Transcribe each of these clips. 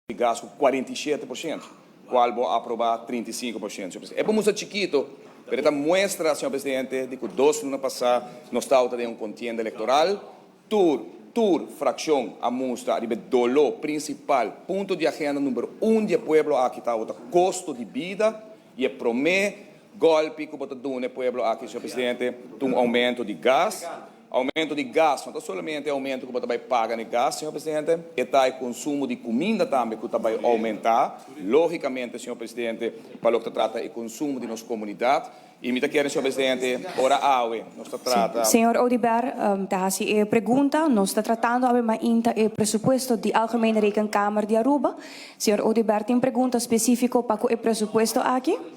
Di gas ku 47%, kual bo a aprobá 35%, señor presidente. E por mustra chikito, pero e ta muestra, señor presidente, di ku dos luna pasá nos tabata den un kontienda elektoral. Tur, tur frakshon a mustra riba e doló prinsipal, punto di agenda number un di e pueblo aki tabata kosto di bida i e promé gòlpi ku bo ta duna e pueblo aki, señor presidente, ta un oumento di gas. Aumento di gas no ta solamente e aumento ku bo ta bai paga na e gas, señor presidente, e ta e konsumo di kuminda tambe ku ta bai oumentá, lógikamente, señor presidente, pa loke ta trata e konsumo di nos komunidat. I mi ta kere, señor presidente, ora awe nos ta trata. Señor Oduber ta hasi e pregunta. Nos ta tratando awe mainta e presupuesto di Algemene Rekenkamer di Aruba. Señor Oduber tin pregunta spesífiko pa ku e presupuesto aki?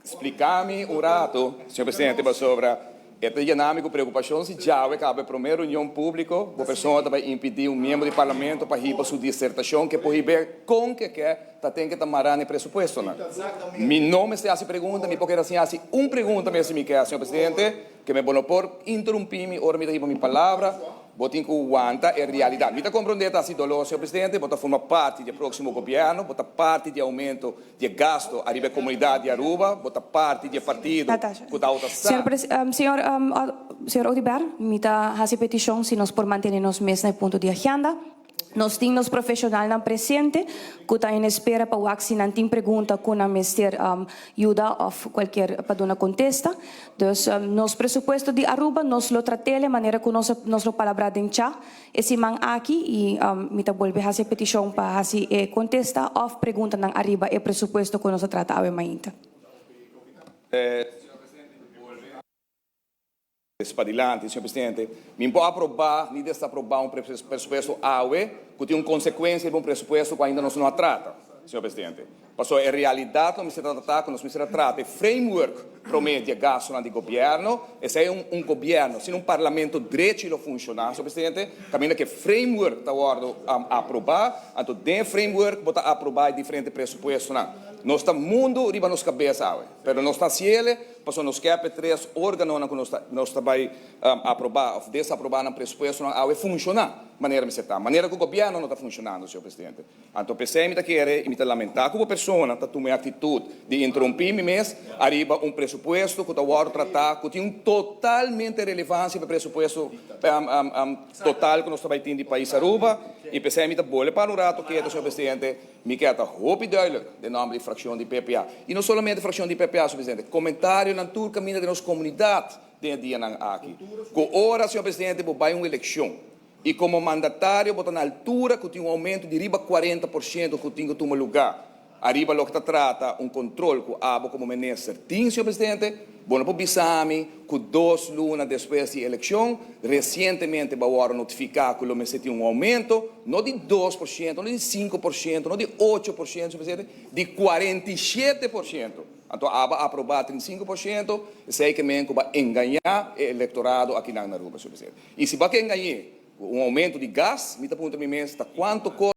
Spliká mi un rato, señor presidente, pasobra e ta yena mi ku preokupashon si djawe kaba e promé reunion públiko, bo persona ta bai impidí un miembro di parlamento pa hiba su disertashon ke por hib'é kon ke ke ta ten ke ta mará na e presupuestonan. Mi no mester hasi pregunta, mi por keda sin hasi un pregunta mes si mi ke, señor presidente, ke mi bo no por interumpí mi ora mi ta hiba mi palabra. Bo tin ku wanta e realidat. Mi ta komprondé ta hasi doló, señor presidente, bo ta forma parti di e próksimo gobièrnu, bo ta parti di e oumento di e gasto ariba e komunidat di Aruba, bo ta parti di e partido ku ta outa sa. Señor Señor Oduber, mi ta hasi petishon si nos por mantene nos mes na e punto di agenda. Nos tin nos profeshonalnan presente ku ta en espera pa wak si nan tin pregunta ku nan mester yuda òf kualkier pa duna kontesta. Dus nos presupuesto di Aruba nos lo trat'el e manera ku nos nos lo palabrá den cha e siman aki i mi ta bolbe hasi e petishon pa hasi e kontesta òf preguntanan ariba e presupuesto ku nos a trata awe mainta. Padilanti, señor presidente, mi no por aprobá ni desaprobá un presupuesto awe ku tin un konsekuensia riba un presupuesto ku ainda nos no a trata, señor presidente. Pasobra e realidat lo mester ta trata ku nos mester a trata e framework promé di e gastunan di gobièrnu. Esei un un gobièrnu sin un parlamento drechi lo funshoná, señor presidente, kaminda ku e framework ta wòrdu aprobá, anto den e framework bo ta aprobá e diferente presupuestonan. Nos ta mundu riba nos kabes awe, pero nos ta hasiele pasobra nos ke pa e tres órganonan ku nos ta nos ta bai aprobá òf desaprobá nan presupuestonan awe funshoná manera mester ta, manera ku gobièrnu no ta funshonando, señor presidente. Anto p'esei mi ta kere i mi ta lamentá ku bo persona ta tuma e aktitut di interumpí mi mes ariba un presupuesto ku ta wòrdu tratá ku tin un totalmente relevansia pa e presupuesto total ku nos ta bai tin di pais Aruba i p'esei mi ta bole para un rato ketu, señor presidente, mi ke ta hopi duidelijk den nòmber di frakshon di PPA i no solamente frakshon di PPA, señor presidente, komentarionan tur kaminda den nos komunidat den e dianan aki ku ora, señor presidente, bo bai un elekshon. I komo mandatario bo ta na altura ku tin un oumento di riba 40% ku tin ku tuma lugá ariba loke ta trata un kontrol ku abo komo minister tin, señor presidente. Bo no por bisa mi ku dos luna despues di elekshon resientemente bo a wòrdu notifiká ku lo mester tin un oumento, no di 2%, no di 5%, no di 8%, señor presidente, di 47%. Anto abo a aprobá 35%, esei ke men ku bo a engañá e elektorado akinan na Aruba, señor presidente. I si bo a ke engañ'é ku un oumento di gas, mi ta puntra mi mes ta kuantu kos.